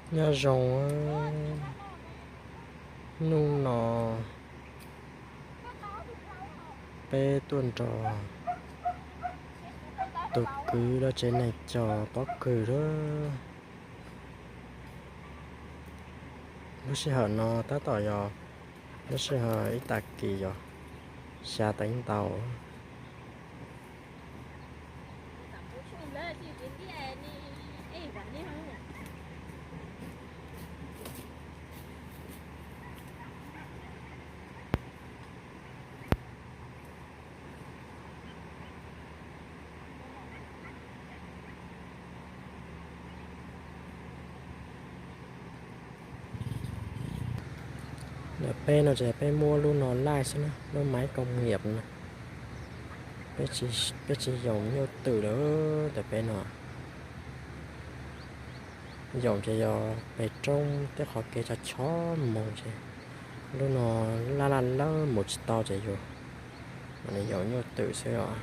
Nyob zoo, hnub no peb tuaj nrog tus kwv lawv tsev neeg cog pob kws lawm. Lub sij hawm no tab tom yog lub sij hawm ib tag kis yog xya teev ntau. Ntawm peb no ces peb muab lub no laij xwb na, lub maiv koom nyiam no. Peb tsis yoom nyuj twm lawm ntawm peb no. Yoom ces yog pem roob tej qhov kev tshov tshov moog ces lub no laj laj lawb mus tsis tau ces yus mam li yoom nyuj twm xwb os.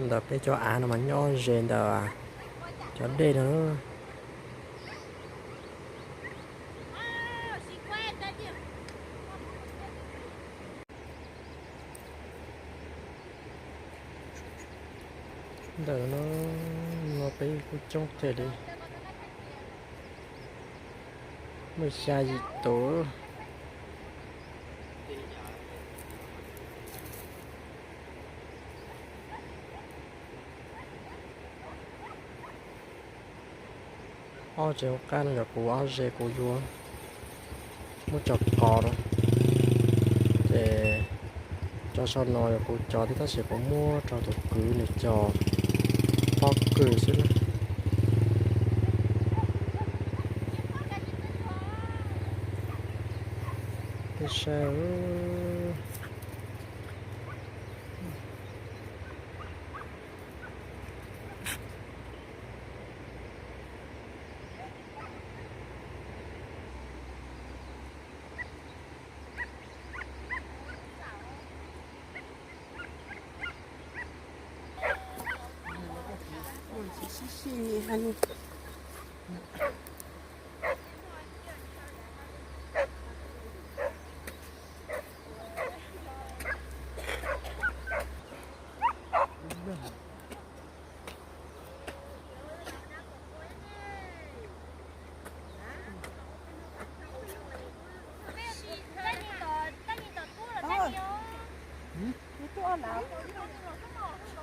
Ntawm peb cov av no mas nyob ze ntawm cov dej no. Ntawm no, no peb kuj coob tiag li, muaj xya yim tus. Ob tsev hauv qab no yog kuv ob ze kuv yuav muab cog qos rau, ces cov saum no yog kuv cov thiab tab sis kuv muab rau tus kwv nws cog pob kws xwb na. Peb saib.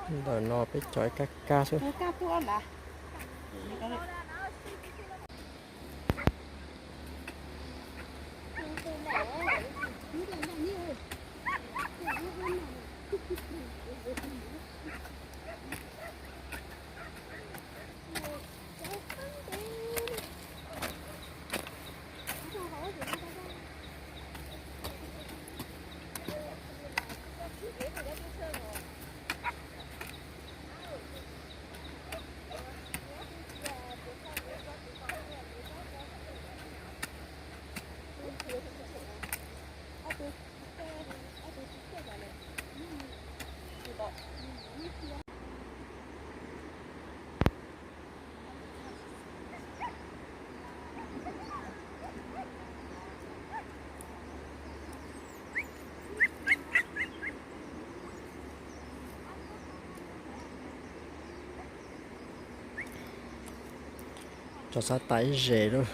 Ntawm no peb cog ib kab kab xwb. Tso xav tau ib zes lawm.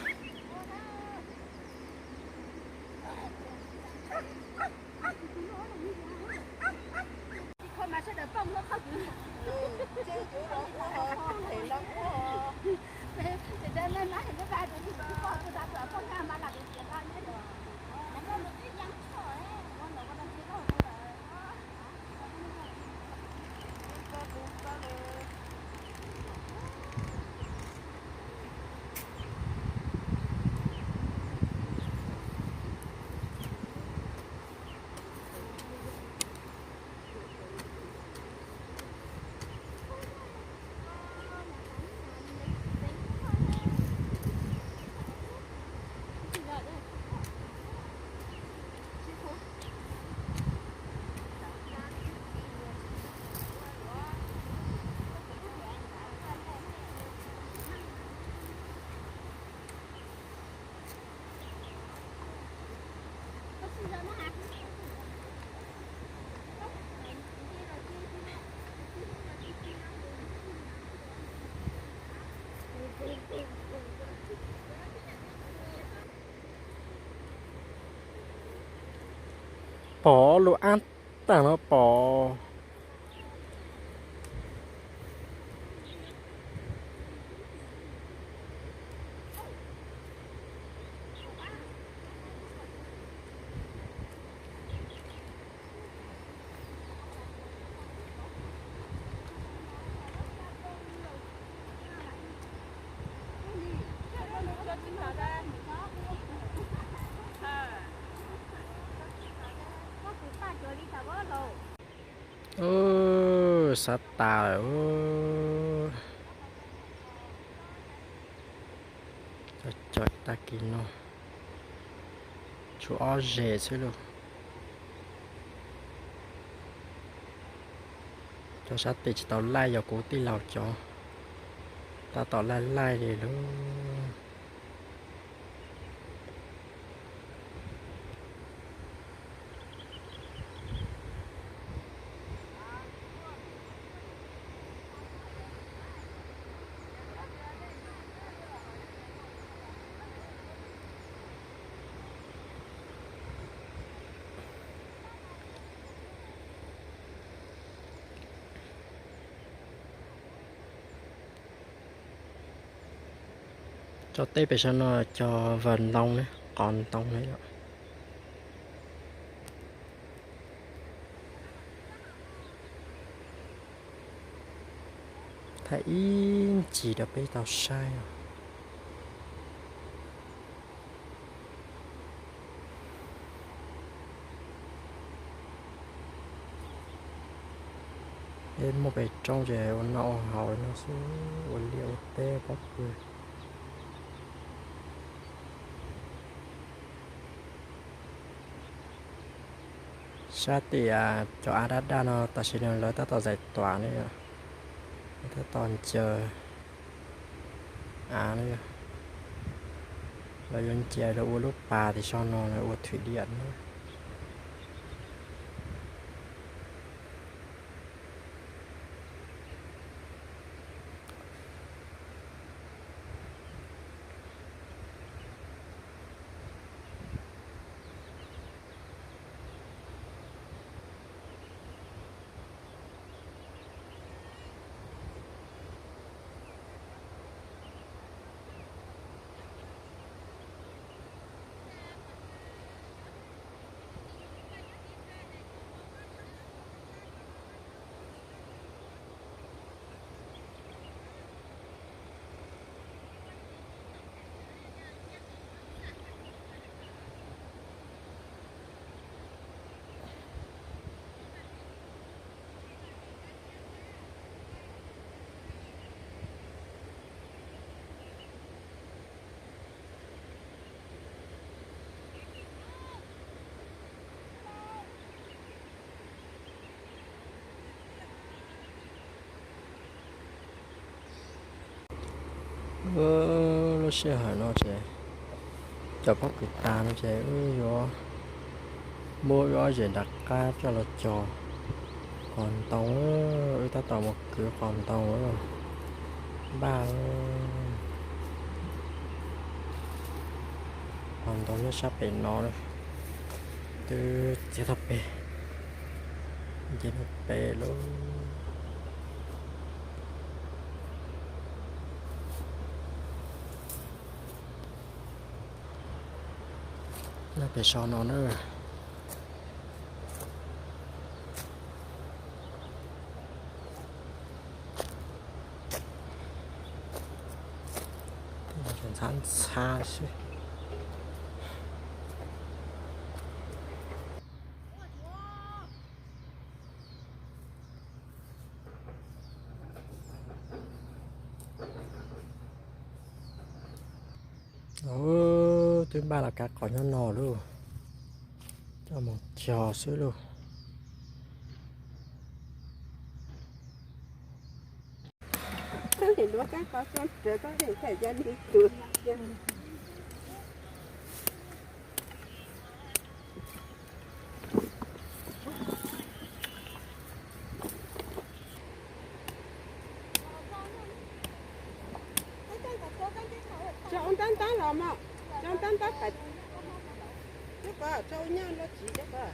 Pom lub ab tag no pom. Sab tas lawm. Cov tag kis no tshuav ob zes xwb lauj. Cov sab tes tsis tau laij yog kuv tij laug cov, tab tom laij laij li lauj. Tso teb pem saum no cog vawg ntoo ne, qos ntoo ne yom. Thaij ib ntsis rau peb tau saib os. Peb muaj pem roob ces ua noj ua haus no xwb, ua liaj ua teb pob kws. Sab tim cov av daj daj no tam sim no lawv tab tom zais tuam ne yom, tab tom ncaws av ne yom. Lawv yuav ncaws lawv ua lub pas tim saum no lawv ua thwm diam ne. Lub sij hawm no ces cov pob kws tas no ces wb yuav muab wb ob zes nram qab coj los cog qos ntoo. Wb tab tom mus kwv qos ntoo npaj. Qos ntoo nyob sab pem no, twb txiav tau pem, nce pem lawm. Nyob pem saum no na. Ntxhab ntxhab xwb. Twb npaj los kav qos nyob no lauj, coj mus cog xwb lauj. Tso ua ntab ntab los mog, tso ntab ntab pais, tso ua nyab los tsis tso pais.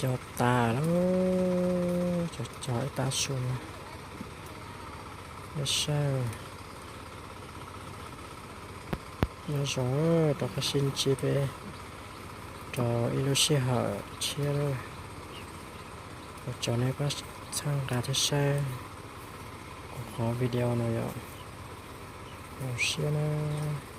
Cog tas lawm, cog cog ib tag su no. Saib, nyob zoo, rov qab sib ntsib peb rau ib lub sij hawm tshiab lawm. Ua tsaug nej pab txhawb nqa thiab saib kuv qhov video no yom. Zoo siab na.